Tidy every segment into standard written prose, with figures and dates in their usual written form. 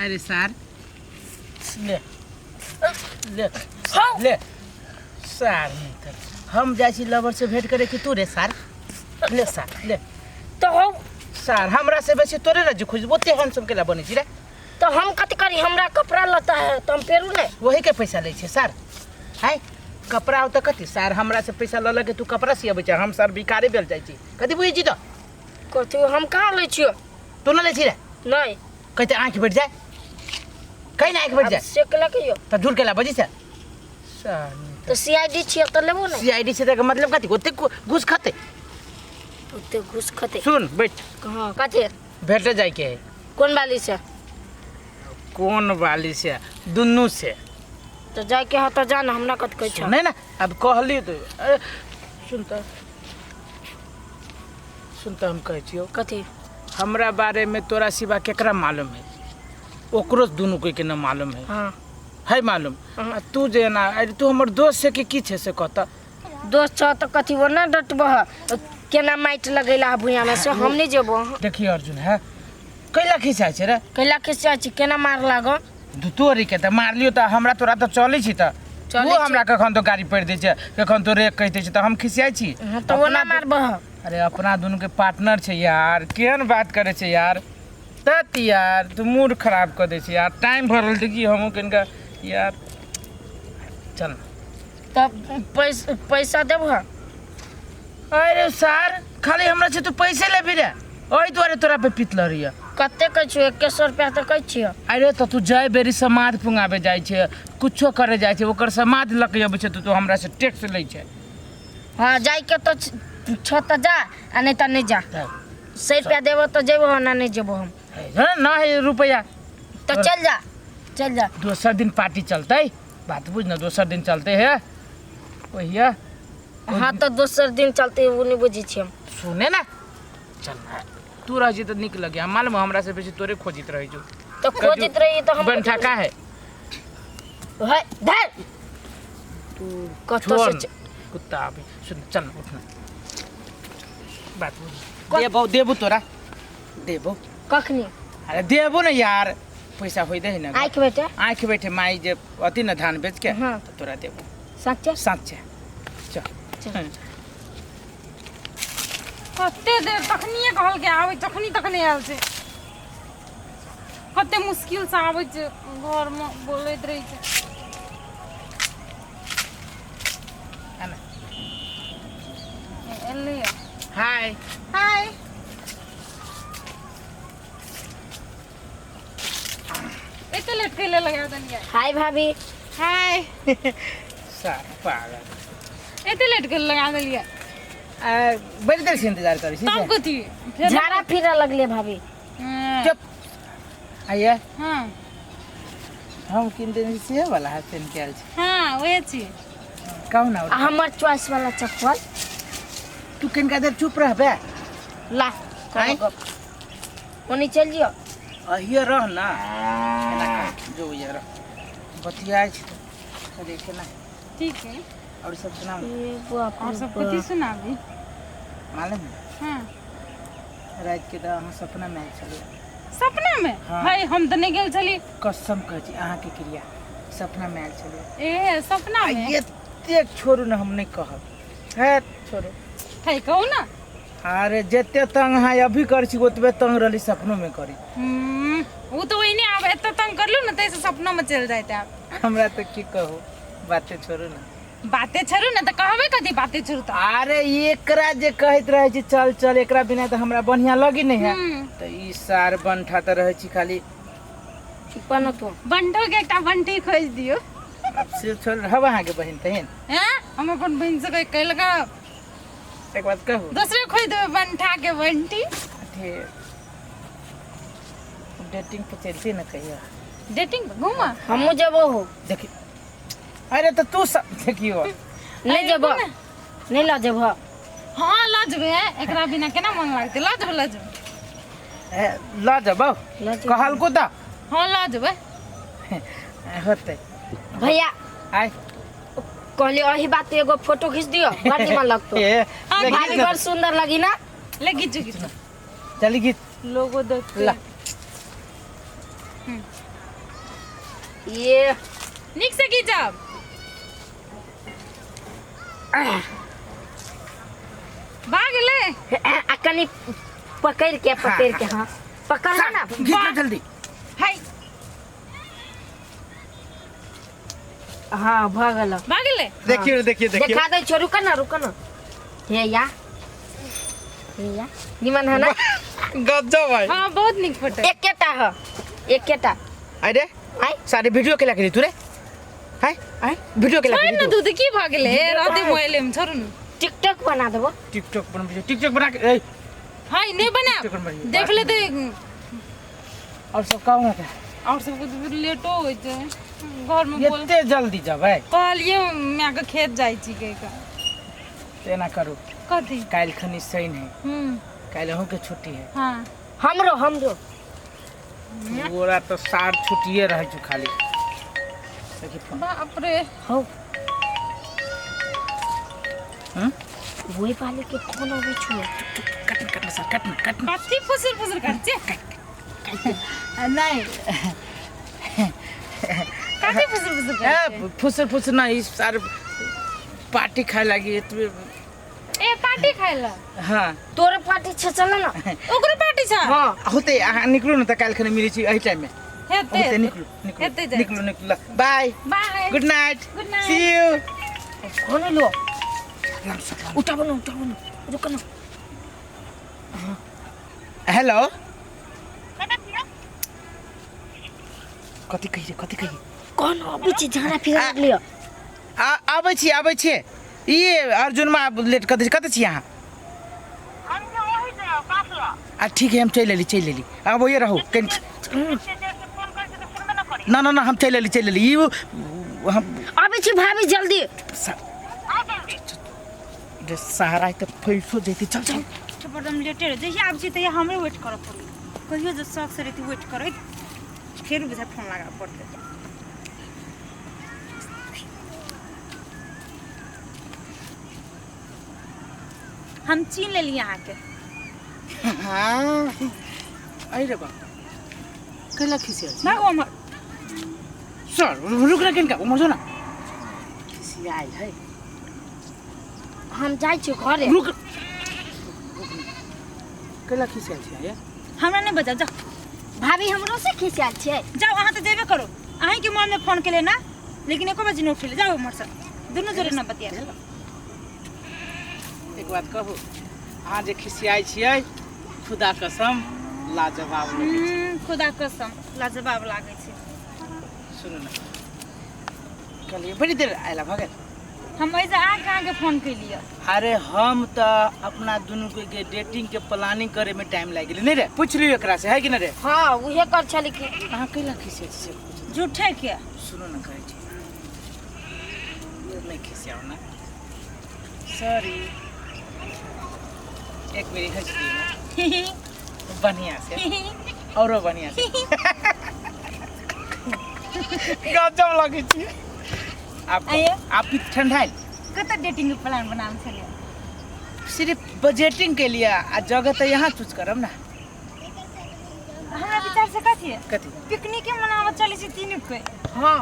अरे सार ले ले ले सार नहीं तर हम जाइ छी लवर से भेंट करे कि तू रे सार ले सार ले तो हम सार हमरा से बेसी तोरे राज्य खुश ओते हैंडसम केला बनै छी रे तो हम कथी करी हमरा कपड़ा लता है तो हम पेरू नहीं वही के पैसा लै छै सर हाय कपड़ा हो तऽ कथी सर हमरा से पैसा लऽ लऽ के तू कपड़ा सियबै छै हम सर भिखारी भेल जाइ छी कथी बुझै छी तऽ कथी हम कहाँ लै छियो तू नहि लै छी रे नहीं कहते आँखि बैठ जाए कहीं ना आँखि बैठ अब जाए से केला कहियो तऽ झूठ केला बजै छै सर तो सीआईडी छियो तो लेबो नहीं सीआईडी से तऽ मतलब कथी ओते घूस खतै ओते घूस खते सुन बैठ हाँ कथी भेटे जाइके है कोन वाली से कोन वाली से दुनू से तो जाके हा तो जान हमरा कत कहै छ नहीं ना अब कहली तो अरे, सुन तऽ सुन तऽ हम कहै छियौ कथी हमरा बारे में तोरा सिवा केकरा मालूम है ओकरो दुनू कोई के न मालूम है हाँ है मालूम हाँ। आ तू जे ना अरे तू हमर दोस्त से के की छै से कहता दोस्त छ तो कथी वो ना डटबह केना माटि लगेला है भुइयाँ में से हम नहीं जेबो देखिए अर्जुन है कैला खिंचाइ छै रे कैला खिसिया छी केना मार लागो तोरी के तऽ मारलियो तऽ हमरा तोरा तऽ चलै छी तऽ चलै ओ छी। हमरा कखन तो गाड़ी पड़ि दै छै कखन तो रेक कहि दै छै तऽ हम खिसियाइ छी हाँ, तऽ ओना अपना मारबह अरे अपना दुनू के पार्टनर छै यार केहन बात करे छै यार तत यार तू मूड खराब कऽ दै छै यार टाइम भऽ रहल छै कि हमहूँ कनिका यार चल तब पैसा देबह अरे सर खाली हमरा से तू पैसे लेबी रे ओहि दुआरे तोरा पे पीत लड़ैया कते कहै छियो एके सौ रुपया तऽ कहै छियो अरे तऽ तू जाय बेरी समाद पुंगाबे जाइ छै कुछो करे जाइ छै ओकर समाद लऽ के अबै छै तऽ तू हमरा से टैक्स लै छै हाँ जाइके तो छो तऽ जा आ नहीं तऽ नहीं जा तऽ सौ रुपया देबो तऽ जेबो ना नहीं जेबो हम हे, ना है रुपया तो चल जा चल जा दोसर दिन पार्टी चलतै बात बुझ ना दोसर दिन चलते है ओहिया हाँ तो दोसर दिन चलते वो नहीं बुझी छी हम सुने ना चल ना तू रह जी तो निक लगे हम मालूम है हमरा से बेसी तोरे खोजित रही जो तो खोजित रही तो हम बंठा का है है धर तू कतौ छोड़ से ना, कुत्ता अभी सुन चल ना उठना बात बुझ देबो देबो तोरा देबो कखनी अरे देबो ना यार पैसा होई दे ना आँखि बेटे आँखि बैठे माई जे अथी ना धान बेच के हाँ। तो तोरा देबो सच्चे साँचे चल चल। कते देर तखनिए कहलकै आबै तखनी तक नहि आयल छै कते मुश्किलसँ आबै छै घरमे बोलैत रहै छै आना। एलैया हाय हाय एते लेट कैले लगा देलियै हाय भाभी हाय सार पागल एते लेट कैले लगा देलियै आ, बड़ी देर से इंतजार करै छी तब कथी फेर झाड़ा फिरा लगले भाभी हाँ, चुप आइए हाँ हम किन देने से वाला है पेन के आयल छी हाँ वएह छी कहू ना आ हमर चॉइस वाला चप्पल तू किनका देर चुप रहबे ला आँय? करो गप ओनी चल जियो अहिए रह ना एना कर जो ये रह बतियाइ छी तऽ अरे केना ठीक है और सब सुनाउ ने। ए बाप और रे सब बाप। कथी सुनाबी मालूम है हाँ राति के तऽ अहाँ सपना में आयल छलियै सपना में हाँ। भाई हम तऽ नहि गेल छली कसम कहै छी अहाँके क्रिया सपना में आयल छलियै ए सपना आ में एतेक छोड़ू ने हम नहि कहब है छोड़ू है कहू ना अरे जते तंग अहाँ अभी करै छी ओतबे तंग रहली सपनो में करी ओ तऽ ओहिने आब एते तंग करलू ने ताहिसँ सपनो में चलि जाइत आब हमरा तऽ की कहू बाते छोड़ू ने बाते छोड़ू ने तऽ कहबे कथी बाते छोड़ू तऽ अरे एकरा जे कहैत रहै छी चल चल एकरा बिना तऽ हमरा बढ़िया लगी नहीं है तऽ ई सार बनठा तऽ रहै छी खाली चुप न तू बंठो के एकटा बंठी खोजि दियौ आब से छोड़ रहब अहाँके बहिन तहिन हैं हम अपन बहिन से कहि कहि लगा एक बात कहू दोसरे खोजि देबै बंठा के बंठी अथी डेटिंग पे चलती ना कहियो डेटिंग पे घूमा हमहूँ जेबो हो देखी अरे तऽ तू सब देखियो नहीं जेबो नहीं लऽ जेबो हाँ लऽ जेबै एकरा बिना केना मन लागतै लऽ जेबै लऽ जेबै ए, लऽ जेबौ लऽ जेबौ। कहलको तऽ हाँ लऽ जेबै होतै भैया आय कहली अही बात पे एगो फोटो खींच दियो बड़ निमन लगतो ए, हाँ, ले भाभी घीच ना। बड़ सुंदर लगी ना ले घीचू घीचू चली घीच लोगो देखते ला। ये नीक से घीचब। भऽ गेलै। आ कनि पकड़ के, पकड़ के, हाँ पकड़ ना। घीच ना जल्दी। हाय। हाँ भऽ गेल। भऽ गेलै। देखियो, देखियो, देखियो। देखा दे छो, रुक ना, रुक ना। हे या, हे या, निमन है ना? गजब है। हाँ, बहुत नीक फोटो। एकेटा है, एकेटा। अरे आय। सारे वीडियो के लगे तू रे हाय आय। वीडियो के छोड़ लगे न दूध की भऽ गेलै, रहतै मोबाइले में, छोड़ू न। टिकटॉक बना देबो। टिकटॉक बनबै, टिकटॉक बना के ए। हाय, नहि बनायब। टिकटॉक बनबै। देख लेतै। और सब कहू ना। और सबके तऽ फिर लेटो होइ छै घरमे। बोल। एते जल्दी जबै? कहलियै मायके खेत जाइ छी कहि कऽ। तऽ एना करू। कथी? काल्हि खनी शनि है। काल्हि अहूँके छुट्टी है। हाँ। हमरो, हमरो। गोरा तऽ सार छुट्टिए रहै छै खाली। देखी फोन। बाप रे। हौ। हम्म? वही वाले के फोन अबै छो। कट कट सर, कट कट। कथी फुसुर फुसुर करै छै? नहीं। कथी फुसुर फुसुर करै छै? ए, फुसर फुसर ना, ई सार पार्टी खाए लागी एतबे। ए, पार्टी खाइ लए? हाँ। तोरे पार्टी छै, चल ना। ओकरो पार्टी छै? हाँ। होते, अहाँ निकलू ने तऽ काल्हि खनी मिलै छी एहि टाइममे। हेतै। होते, निकलू निकलू। हेतै, जाइ। निकलू निकलू, बाय। Bye. Good night. Good night. See you. कौन लो? उठाबो ना, उठाबो ना, रुक ना। हेलो, कथी कही रे, कथी कही? कौन अबै छै? झाड़ा फिरा लियो। आबै छी, आबै छी। ई अर्जुनमा लेट कतऽ कतऽ छी अहाँ? आ ठीक है, हम चलि एली, चलि एली। आब ओहिए रहू कनि। ना ना ना, हम चलि एली, चलि एली। ई हम अबै छी भाभी, जल्दी। रे सहारा है तऽ फैसो जैती। चल चल। पर हम लेटे रहे, जहिया आबै छी तहिया हमरे वेट करऽ पड़ै। कहियो जे शौक से रहती वेट करैत, फेर बुझा फोन लगाबऽ पड़तै। हम चिन्ह लेली अहाँके। हाँ, अरे रे बाप, कैला खिसियाल छी? भागो हमर। सर, रुक ना, किनका उमर जो ना खिसियाल है। हम जाइ छी घरे। रुक, कैला खिसियाल छी ये? हमरा नहि बजाउ, जाउ। भाभी हमरो से खिसियाल छै? जाउ, अहाँ तऽ जेबे करू। अहीँके मोनमे फोन केलियै ना, लेकिन एको बजे नहि उठेले। जाउ उम्हर से, दुनू जोरे न बतिया। एक बात कहू, अहाँ जे खिसियाइ छियै, खुदा कसम लाजवाब लगै छै। खुदा कसम लाजवाब लागै छै। सुनू ने, कहलियै बड़ी देर आयला भऽ गेल। हम एहिसँ अहाँके अहाँके फोन केलियै। अरे हम तऽ अपना दुनू के डेटिंग के प्लानिंग करे में टाइम लागि गेलै। नहि रे, पूछ लियौ एकरा से, है कि नहि रे? हाँ, उहे कर छली कि। अहाँ कैला खिसियाइ छी से पूछू। झूठे के। सुनू ने, कहै छी नहि खिसियाउ ना, सॉरी। एक बेरी हँसि दियौ ना बढ़िया से, औरो बढ़िया से। गजब लगै छी आप। आइए। आप भी ठंडाइल। कतऽ डेटिंग के प्लान बनाबै छलियै? सिर्फ बजटिंग के लिए आ जगह तऽ यहाँ चूज करब ना। हमरा विचार से कथी है? कथी? पिकनिक मनाबऽ चलै छी तीनू कोइ। हाँ।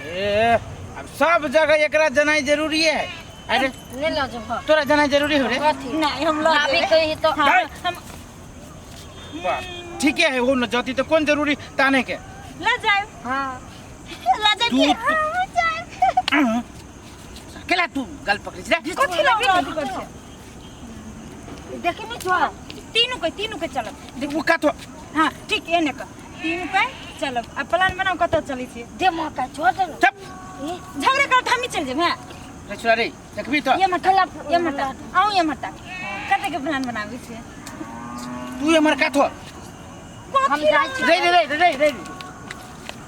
ए, अब सब जगह एकरा जनाइ जरूरी है? अरे नहीं लऽ जेबह। तोरा जनाइ जरूरी हो रे? कथी? नहीं, हम लऽ भाभी जेबै। कही तो। हाँ, हम वाह, ठीके है। वो न जती तऽ कोन जरूरी ताने के? लऽ जायब। हाँ। लऽ जायब तू- की? हाँ, जायब। केला तू गल पकड़ै छी रे? कथी लऽ अथी करै छै? देखी नहीं छो। तीनू कोइ, तीनू कोइ चलब। देख वो कातो। हाँ ठीक, एने कऽ तीनू कोइ चलब। आ प्लान बनाउ, कतऽ चलै छी? दे मौका, छोड़ दे ना। चुप। ए, झगड़ा करत हमही चलि जेबै। हाँ। रे छोरा रे, देखबी तो। ये मत, ये मत आउ, ये मत। कते के प्लान बनाबै छियै? तू हमर काथो। हम जाइ छी। रे रे रे रे रे।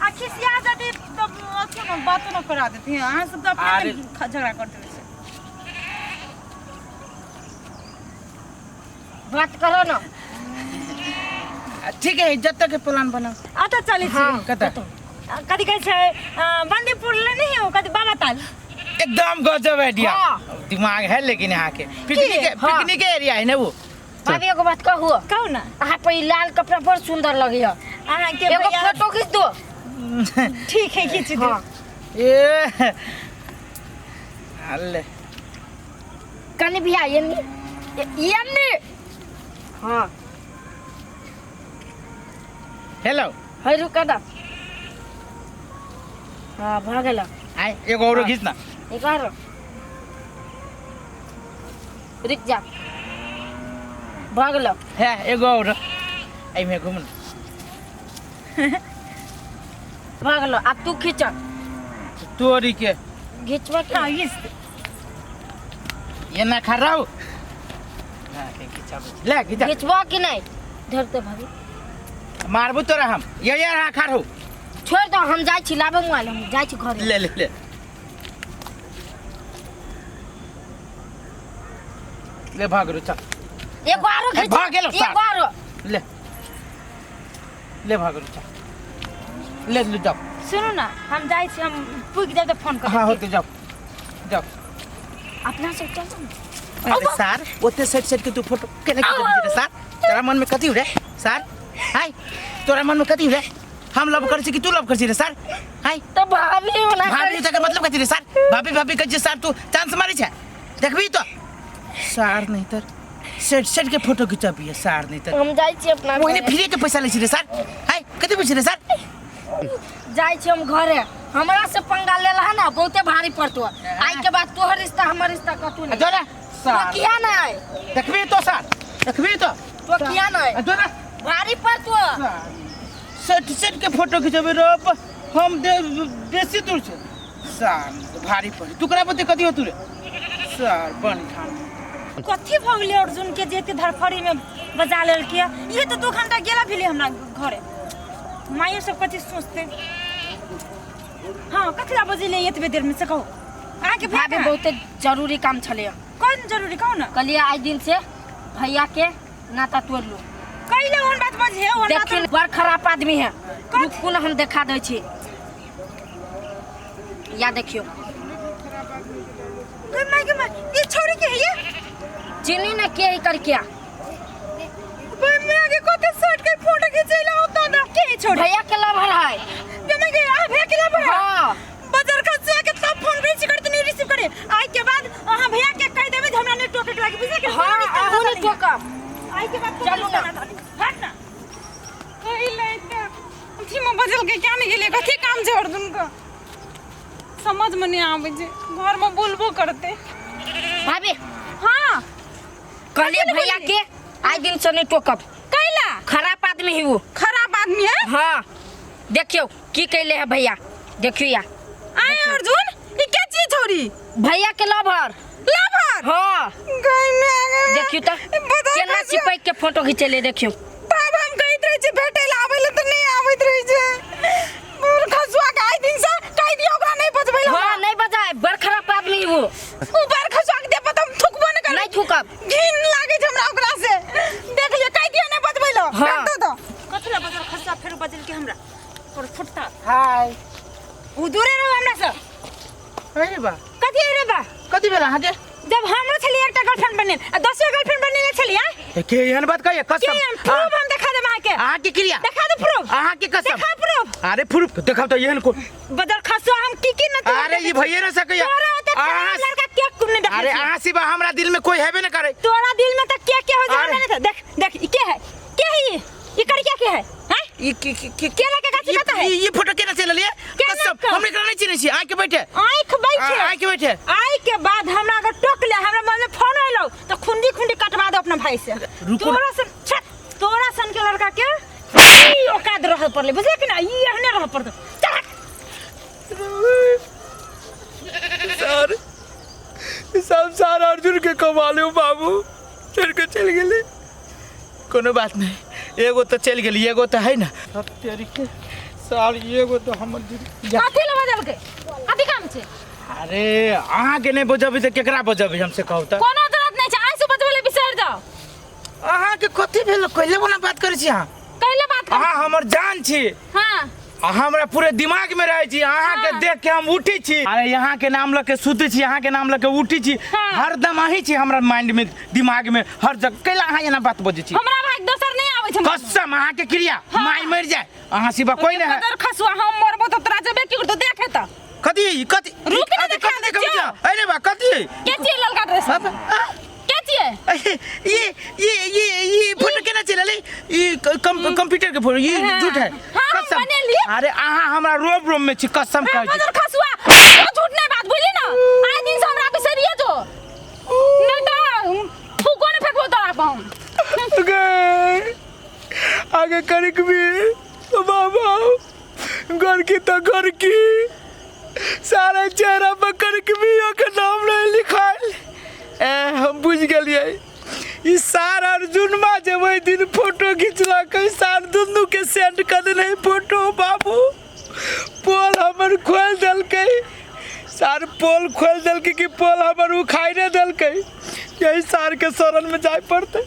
आ खिसिया जाते तब अथी न बातो न करा देते हैं। अहाँ सब तऽ अपने अरे। में झगड़ा कर देबै छै। बात करो ना। ठीक है, जब तक के प्लान बनाओ। आ तऽ चलै छी। हाँ। कतऽ? कथी कहै छै, बंदीपुर ले नहीं हो, कथी बाबा ताल। एकदम गजब आइडिया। हाँ। दिमाग है लेकिन यहाँ के पिकनिक। हाँ। पिकनिक एरिया है ना वो। भाभी, एगो बात कहू? कहू ना। अहाँ पर ई लाल कपड़ा बड़ सुंदर लगैया। अहाँके एगो भैया फोटो खींच दो। ठीक है खींच दे। हाँ। ए अल्ले कनी भैया ये ये हाँ। हेलो। है रुका दा। हाँ भऽ गेल। आय एगो औरो घीच ना। एक और रुक जा, भऽ गेल। है एगो और एहिमे घुम ना। भऽ गेल, आब तू खींच। तोरी के घिचबा के। हाँ घीच दे। एना खा रहू। हाँ, के खिचाबै छी। ले घिचा। घिचबा कि नहीं? धरते भाभी। मारबू तोरा हम। ये यार हाँ खा रहू। छोड़ दो, हम जाइ छी लाबे मोबाइल, हम जाइ छी घरे। ले ले ले ले भाग रू चल। एगो आरो ए, घिच। भऽ गेलौ सार। एगो आरो। ले ले भाग रू चल, ले ले जाओ। सुनू ना, हम जाइ छी, हम पुगि जाब तऽ फोन कर। हाँ होते जाओ जाओ। अपना सब चल ना। अरे सार ओते सेट सेट के तू फोटो केना खिचबी रे सार? तोरा मन में कथी रे सार? हाय तोरा मन में कथी रे? हम लव करै छी कि तू लव करै छी रे सार? हाय तऽ भाभी ओना भाभी तक मतलब कथी रे सार? भाभी भाभी कहै छै सार, तू चांस मारै छै देखबी तो सार। नहीं तर सेट सेट के फोटो खिचबिए सार, नहीं तर हम जाइ छी अपना ओहिने घरे। फ्री के पैसा लै छी रे सार। हाय कथी पूछि रे सार? जाइ छी हम घरे, हमरा से पंगा लेला है ना बहुते भारी पड़तो। आई के बाद तोहर रिश्ता हमर रिश्ता कतू नहीं। जो ना तो सार किया नहीं? देखबी तो सार, देखबी तो। तो किया नहीं? जो ना भारी पड़तो। सेट सेट के फोटो खिचबे रे हम बेसी दूर छै सार, भारी पड़े तू करा बते कथी हो तू रे सार बन ठान। कथी भऽ गेलै अर्जुन के जे एते धरफड़ी में बजा लेलकै? इहे तऽ 2 घंटा गेला भेलै हमरा घरे। माइयो सब कथी सोचते? हाँ कथी ला बजेलै एतबे देर में से कहू अहाँके? भाभी भैया बहुते जरूरी काम छलै। कोन जरूरी कहू ना? कहलिए आइ दिन से भैया के नाता तोड़ लू। कैले ओहन बात बजे ओहन बात? देखियौ बड़ खराब आदमी है, रुकू ना हम देखा दै छी। या देखियौ। गै माय गे माय, ई छौड़ी के है ये? चिन्ही ने के कर क्या। गै माय गे, कते शर्ट के फोटो खिचैला होता ना के है छौड़ी? भैया के लवर है। गै माय गे, आ भैया के लवर है? हाँ। बाजार खर्चा के तब फोन रिसीव करते नहीं रिसीव करे। आई के बाद अहाँ भैया के कह देबै जे हमरा नहीं टोके के लागी, बुझले कि? हाँ अहूँ नहीं टोकब। आई के बाद चलू ना। हट ना। कैले एते अथी में बजल के क्या नहीं गेलियै? कथी काम छै अर्जुन के समझ में नहीं आबै छै, घर में बोलबो करते। भाभी। हाँ। कहलिए भैया के आइ दिन से नहीं टोकब। कैला? खराब आदमी है वो। खराब आदमी है? हाँ देखियो की कैले है भैया, देखियो या। आए अर्जुन, ई के चीज छोरी? भैया के लवर। लवर? हाँ। गई में देखियो तो बदल केना खसुआ। चिपक के फोटो खिंचेले देखियो। तब हम कहैत रहै छी भेटै लए आबै लए तऽ नहि आबैत रहै छै। बड़ खसुआ के आइ दिन से कहि दियौ ओकरा नहीं बजबै लए। हाँ नहीं बजाए, बड़ खराब आदमी है वो। उ बड़ खसुआ के देह पर तऽ हम थुकबो नहि करबै। नहीं थुकब। घिन लागै छै हमरा ओकरा से। देख लियौ, कहि दियौ नहि बजबै लए। हाँ। भेटतौ तऽ। कथी ला बजल खसुआ फेर बजल के हमरा और फुटता? हाय। उ दूरे रहो हमरा से। अरे बा। कथी रे बा? कथी भेल अहाँके? जब हमरो छलियै एकटा गर्लफ्रेंड बनेल आ दसो गर्लफ्रेंड बनेले छलियै। के एहन बात कहिए के कसम? एहन प्रूफ हम देखा देब अहाँके। अहाँके क्रिया देखा दे प्रूफ। अहाँके कसम। देखा प्रूफ। अरे प्रूफ देखाउ तऽ एहन को बदल खसुआ हम की की न। अरे ई भइए न सकैया। तोरा ओते खराब अहाँ लड़का के नहीं देखले अरे छियै। अहाँ सिवा हमरा दिल में कोई हेबे न करे। तोरा दिल में त के के हो जा अरे। हमरा नहीं। देख देख, ई के है? के है ई? ई करिया के है? हैं? ई की की की केला के गाछ कतऽ है? ई फोटो केना चलल ये? केना कसम कऽ? हम एकरा नहीं चिन्है छी। आके बैठे। आँख बैठे। आके बैठे। आई के बाद हमरा अगर टोक ले, हमरा मन में फोन आइलो तो खुंडी खुंडी कटवा दो अपना भाई से। रुको ना। तोरा सन छे, तोरा सन के लड़का के ई औकात रह पड़ले, बुझले कि ना? ई एहने रह पड़तो। चल हट। सर संसार अर्जुन के कमा ले बाबू, छोड़ के चल गेले। कोनो बात नहीं, एगो तो चल गेली, एगो तो है ना। अब तेरी के साल एगो तो हमर दिल जा। कथी ले बजल के? कथी काम छै? अरे अहाँ के नहीं बजबी तऽ केकरा बजबी हमसे कहू तऽ? कोनो जरूरत नहीं छै, आइ से बजबै ले बिसरि जाओ। अहाँ के कथी भेल? कैले वाला बात करै छी अहाँ? कैले बात करै? अहाँ हमर जान छी। हाँ। अहाँ हमरा पूरे दिमाग में रहै छी। अहाँ के हाँ। देख के हम उठी छी। अरे यहाँ के नाम लऽ के सुतै छी, यहाँ के नाम लऽ के उठी छी। हाँ। हरदम अहीं छी हमरा माइंड में, दिमाग में, हर जगह। कैला अहाँ एना बात बजै छी? हमरा भाग दोसर नहीं आबै छै, कसम कसम अहाँ के क्रिया माय मर जाए अहाँ सिवा कोई नहीं है। अगर खसुआ हम मरबो तो तोरा जेबे की करतो देखे त कथी कथी? रुक ना, कथी देखा कथी दे, देखबै क्यों? छियै? अरे बा कथी? के छियै ललका ड्रेस अब, आ, के छियै? अरे, ये ये ये ये फोटो केना चलि एलै? ई कंप्यूटर के फोटो ई हाँ। झूठ है। हाँ, हम कसम। बनेली। अरे अहाँ हमरा रोम रोम में छी, कसम कहै छी। मजर खसुआ ओ झूठ नहीं बात बुझली ना, आइ दिन से हमरा बिसरिए जो, नहीं तो फूको ने फेंकबो तोरा पर हम। गे आगे करिक भी बाबा घर की तो घर की सारा चेहरा पर करिक भी के नाम नहीं लिखायल। ए हम बुझ गेलियै ई सार अर्जुनमा जे ओहि दिन फोटो घिचलकै, सार दुनू के सेंड कर देने फोटो। बाबू पोल हमर खोलि देलकै, सार पोल खोलि देलकै कि पोल हमर उखाड़े देलकै। यही सार के शरण में जाय पड़तै।